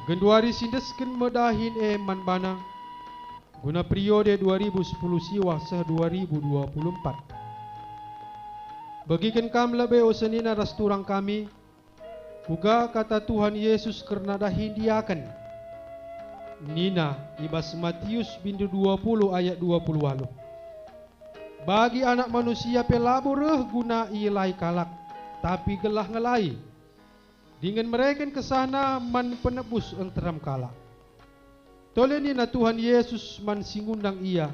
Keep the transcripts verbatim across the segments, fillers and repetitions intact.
Genduari si endesken me dahin e man bana, guna periode dua ribu sepuluh siwah seh dua ribu dua puluh empat. Begiken kam lebe o senina ras turang kami, kuga kata Tuhan Yesus kerna dahin diaken. Nina i bas Matius bindu dua puluh ayat dua puluh waluh, "Bagi Anak Manusia pe labo reh guna ielai kalak, tapi gelah ngelai, dingen mereken kesahNa man penebus nterem kalak." Tole nina Tuhan Yesus man si ngundang Ia,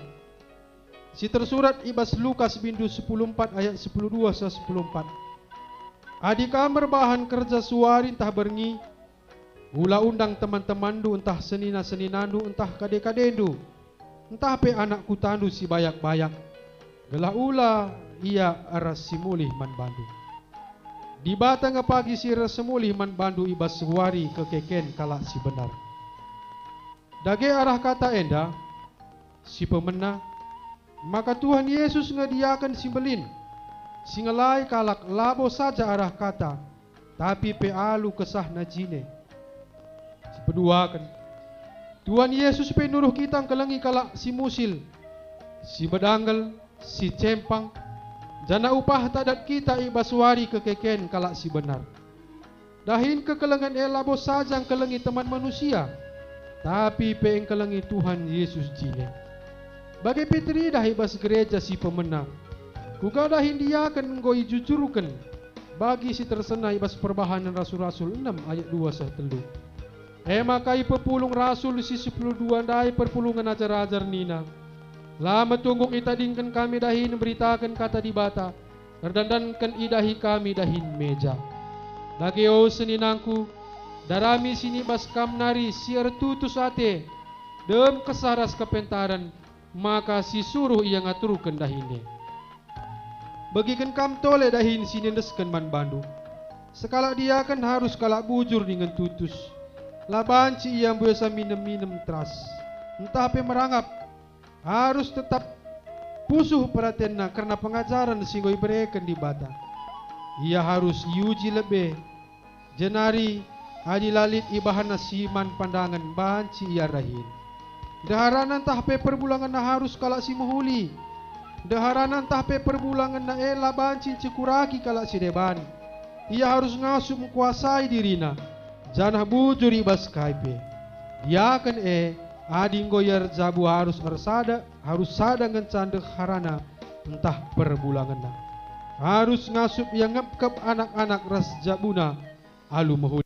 si tersurat i bas Lukas bindu sepuluh empat ayat sepuluh dua seh sepuluh empat, "Adi kam erbahan kerja suari ntah berngi, ula undang teman-temanndu ntah senina-seninandu ntah kade-kadendu, ntah pe anak kutandu si bayak-bayak, gelah ula ia ras si mulih man bandu. Dibata nge pagi si ersemulih man bandu i bas wari kekeken kalak si benar." Dage arah kata enda, si pemena, maka Tuhan Yesus nge diaken si mbelin, si ngelai kalak labo saja arah kata, tapi pe alu kesahna jine. Si peduaken, Tuhan Yesus pe nuruh kita ngkelengi kalak si musil, si bedanggel, si cempang, janah upahta dat kita i bas wari kekeken kalak si benar. Dahin kekelengen e labo saja ngkelengi teman manusia, tapi pe ngkelengi Tuhan Yesus jine. Bage pe teridah i bas gereja si pemena. Kuga dahin diaken enggo ijujurken bagi si tersena i bas Perbahanen Rasul-Rasul enem ayat dua seh telu. E maka ipepulung rasul si sepuluh dua ndai perpulungen ajar-ajar nina, "La metunggung itadingken kami dahin mberitaken kata Dibata, erdandanken idahi kami dahin meja. Dage o seninangku, darami si nibas kam nari si ertutus ate, dem kesah ras kepentaren, maka si suruh ia ngaturken dahin e." Begiken kam tole dahin si niendesken man bandu. Sekalak diaken arus kalak bujur dingen tutus. La banci ia mbuesa minem-minem teras, ntah pe merangap. Arus tetap pusuh peratenna kerna pengajaren si enggo ibereken Dibata. Ia arus iuji lebe, jenari adi la lit ibahanna si man pandangen, banci ia dahin. Ndeharana ntah pe perbulangenna arus kalak si mehuli. Ndeharana ntah pe perbulangenna e la banci ncekuraki kalak si deban. Ia arus ngasup ngkuasai dirina, janah bujur i bas kai pe. Diaken e, adi enggo ia erjabu arus ersada, arus sada ngenca ndeharana ntah perbulangenna. Arus ngasup ia ngepkep anak-anak ras jabuna alu mehuli.